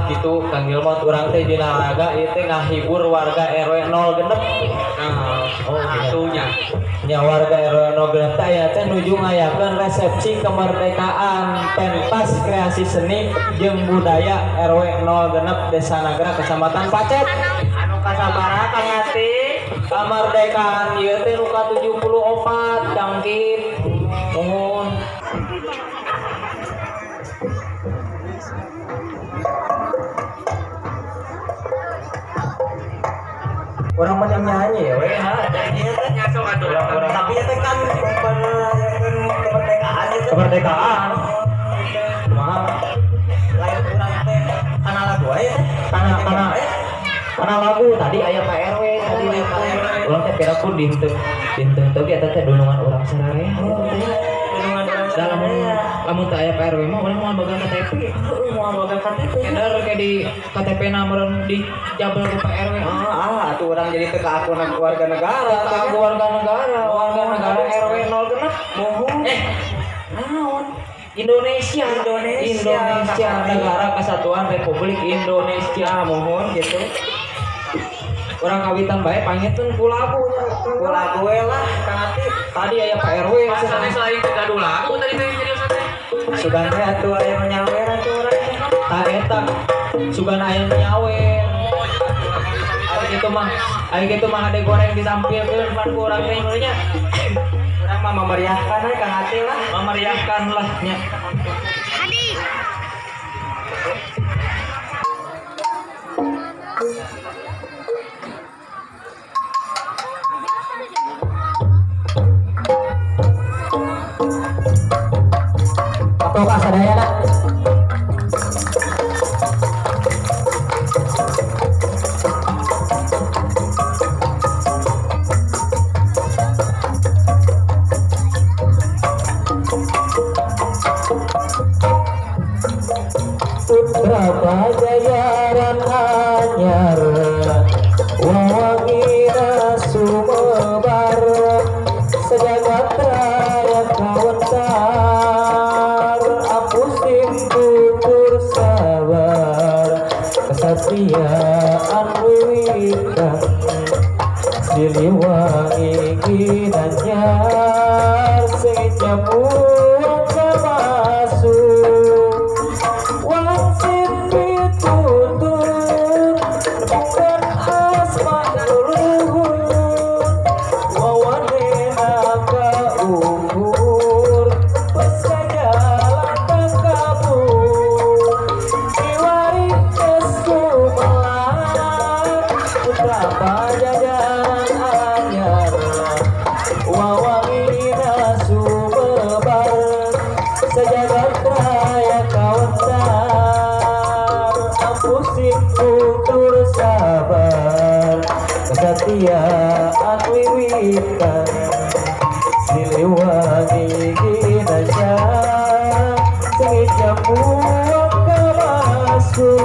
Gitu Kang Ilmot, urang teh dina raga ieu teh ngahibur warga RW 06. Nah, Oh, atunya. Nya warga RW 06 teh aya teh nuju ngayakeun resepsi kemerdekaan pentas kreasi seni jeung budaya RW 06 Desa Nagra Kecamatan Pacet. Anu kasabaraha, Kang Ati? Kemerdekaan ieu teh nu ka-74, Kang Kip. Nuhun. Urang mah nyanyi ya we ha. Iya teh. Nyasok atuh. Urang-urang. Tapi ya teh kan merayakan kemerdekaan itu. Kemerdekaan. Kumaha? Lain urang teh kana lagu aya teh. Kana lagu tadi aya Pak RW tadi. Oh, aya Pak RW. Urang teh pira pun dihenteu dihenteu ge eta teh dunungan urang sararea gitu teh. Dunungan urang Da lamun sararea. Lamun teu aya Pak RW mah urang moal boga KTP. Heeh, moal boga KTP. Keder ke di KTP na meureun di jabel ku Pak RW. Ah, atuh urang jadi teu kaakuna warga negara. Ka warga negara RW 06. Mohon. Eh, Naon? Indonesia. Indonesia. Indonesia, Negara Kesatuan Republik Indonesia. Mohon gitu. Urang kawitan bae pangitun ku lagu. Ku lagu we lah, Kang Ati. Tadi aya Pak RW. Pasane selain gaduh lagu tadi teh serius teh. Sugan teh atuh aya nu nyawer atuh urang teh. Tah eta sugan aya nu nyawer. Ari kitu mah, ari kitu mah hade goreng ditampilkeun pan ku urang teh nya. Urang mah memeriahkan we, Kang Ati lah. Memeriahkan lah nya. Hadi. Atau Kak sadayana. Putra Pajajaran anyar, wawangina sumebar, sejagat raya kawentar, apusim tutur sabar, kesatiaan wiwitan, Siliwangi ginanyar, sing nyamuan masuk wangsit pitutur, bukan asma leluhur, wawanena kaukur, pesajalan takabur, diwaris sumelar, putra Pajajaran anyar, wawangina sumebar, sejagat raya kawentar, ampusim tutur sabar, kesatiaan wiwitan, Siliwangi ginanjar, sengit nyamuan kamasuk.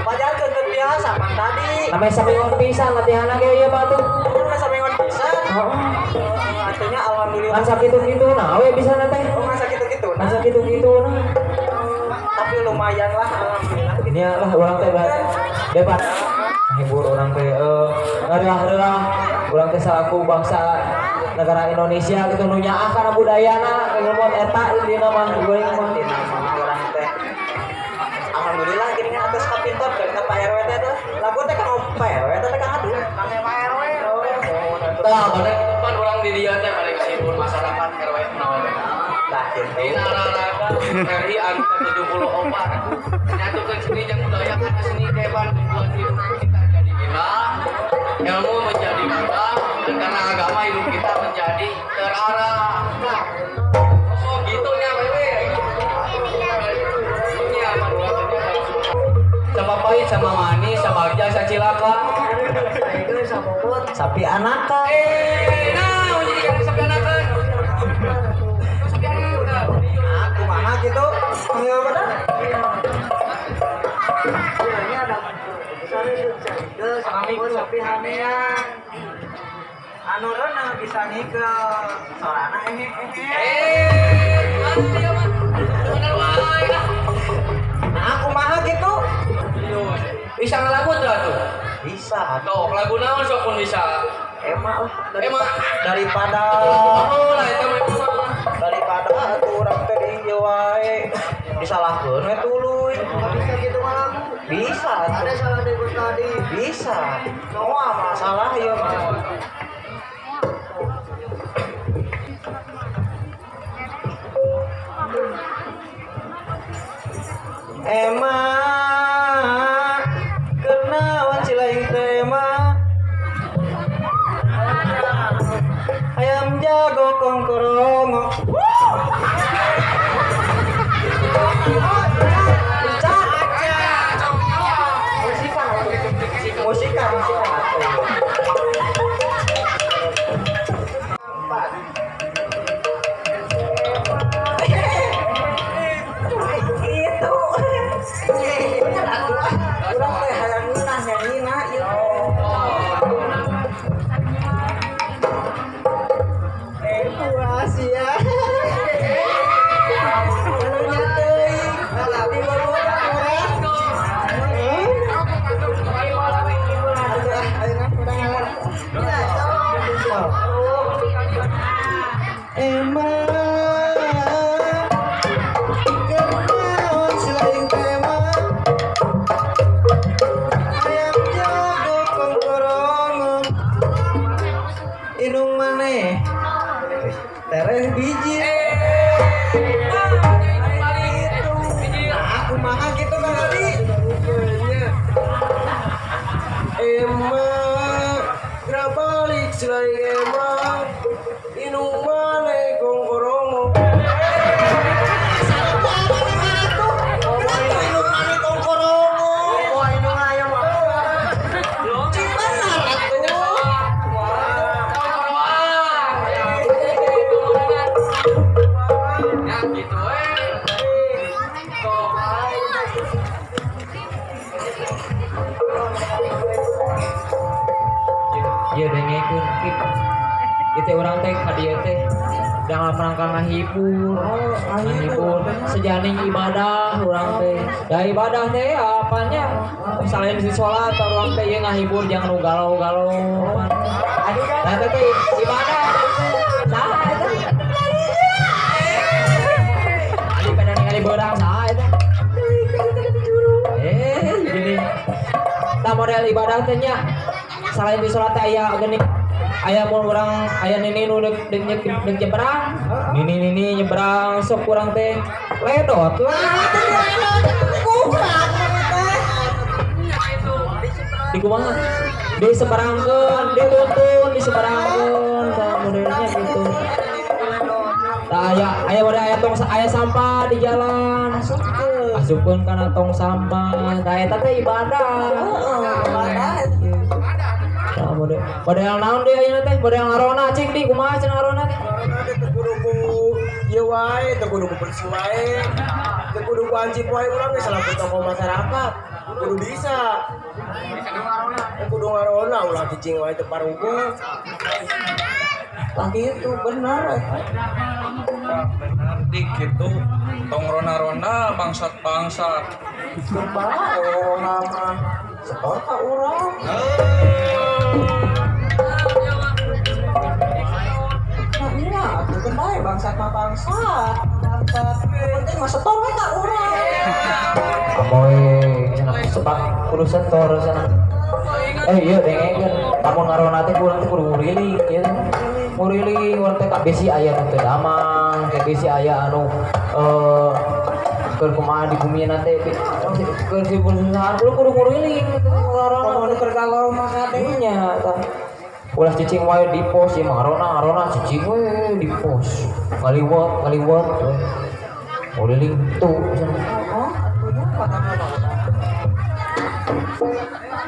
Pajarkeun teu biasa pan tadi. Namanya saminggon pisan latihan ge ieu mah tuh. Masa saminggon pisan. Heeh. Artinya alhamdulillah. Kan sakitu-kitu nah we bisa teh. Oh, masa gitu-gitu. Kan sakitu-kitu nah. Tapi lumayan lah, alhamdulillah. Nya lah urang teh debat hibur urang teh ngarelah-reulah urang teh salaku bangsa negara Indonesia gitu nu nyaah kana budayana ilmu eta dina mah goreng mah. Dina mah urang teh alhamdulillah gini kan atas kapintor dan ke Pak RW teh tuh. Lagu teh kan Pak RW teh Kang Ati. Kang Pak RW. Oh, mohon atuh. Tah, bade pan urang di dieu teh bade ngahibur masyarakat RW 0. Tah gitu. Dina raraga RI anu ke-74. Nyatukeun seni jeung budaya karena seni teh pan membuat hidup kita jadi indah, ilmu menjadi gagah, dan karena agama hidup kita menjadi terarah. Nah, oh gitu nya wewe. Nya. Sapait sama manis, sabagja, sacilaka. Sapi anakan. Nah, jadi kan sapi anakan. Sapi anakan. Nah, kumaha gitu? Bener. Sapi hanean. Anu reuneuh bisa ngikeul. Sorana ehe ehe. Mana ieu mah? Bener wae lah. Nah, kumaha gitu? Bisa ngelagu tuh atuh? Bisa. Tuh, lagu naon sok pun bisa. Emak lah. Emak. Daripada Oh lah eta mah. Daripada atuh urang teh di ieu wae. Disalahkeun we tuluy. Bisa gitu mah lagu. Bisa Ada atuh. salah dari tadi. Bisa. Moal masalah ieu mah. Emak kenawan cilaing teh emak ayam jago kongkorongo. Musika, musika, itu. Bener atuh ah. Urang teh hayang ngeunah nyanyina ieu. Puas ya. Anu teuing, di boboda urang. Atuh ah, ayeuna urang ngalar. Emang kenaon selain tema ayam jago kongkorongon indung maneh tereh biji. Nah, aku maha gitu Kang Adi. Emang balik selain emang inung maneh kongkorongo. Indung maneh kongkorongo. Wah, indung ayam. Cing benar atuh. Ya gitu eh. Tuh. Iya dengekeun kip. Itu urang teh ka dieu teh dalam rangka ngahibur, ngahibur sejaning ibadah urang teh. Da ibadah teh apanya? Selain di salat urang teh ieu ngahibur jangan nu galau-galau. Nah teh teh ibadah. Saha eta? Ali pada ningali beurang saha eta? Gini. Tah model ibadah teh nya selain di sholat teh aya geuning aya mun urang aya nini nu deuk deuk nyebrang nini nini nyebrang sok urang teh ledot lah di kumaha diseberangkeun dituntun diseberangkeun tah modelnya gitu tah aya aya model aya tong aya sampah di jalan asupkeun kana tong sampah tah eta teh ibadah. Ibadah. Tah model model naon deui ayeuna teh model ngarona cing di kumaha cenah ngarona teh Corona teh teu kudu ku ieu wae, teu kudu ku bersih wae, teu kudu ku hansip wae urang ge selaku tokoh masyarakat. Kudu bisa. Kudu ngarona ulah cicing wae teu paruguh. Lah gitu bener. Bener dik gitu tong rona-rona bangsat-bangsat. Kumaha rona mah setor ka urang. Nah iya atuh keun bae bangsat mah bangsat. Bangsat penting mah setor we ka urang. Amoy cenah sebab kudu setor cenah. Iya dengekeun lamun ngarona teh urang teh kudu nguriling ieu. Nguriling urang teh ka bisi aya nu teu damang, ka bisi aya anu keur kumaha di bumina teh keur perusahaan kudu nguriling ngarona. Komo nu keur galau mah kade. Nya tah. Ulah cicing wae di pos ieu mah ngarona ngarona cicing we di pos. Ngaliwat ngaliwat we. Nguriling tuh cenah. Oh, atuh nya.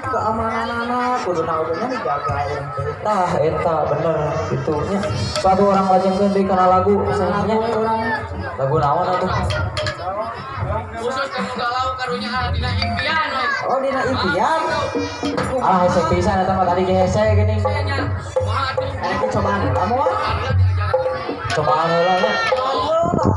Keamananana kudu naon dijaga urang teh. Tah eta bener gitu nya. Suatu urang lajengkeun deui kana lagu Lagu nya. we urang. Lagu naon atuh? Khusus kamu galau karunya dina impian we. Oh, dina impian. Alah hese pisan eta mah tadi ge hese geuning. Nya, kumaha atuh? Eta cobaan kamu ah. Cobaan heula nya. Allah.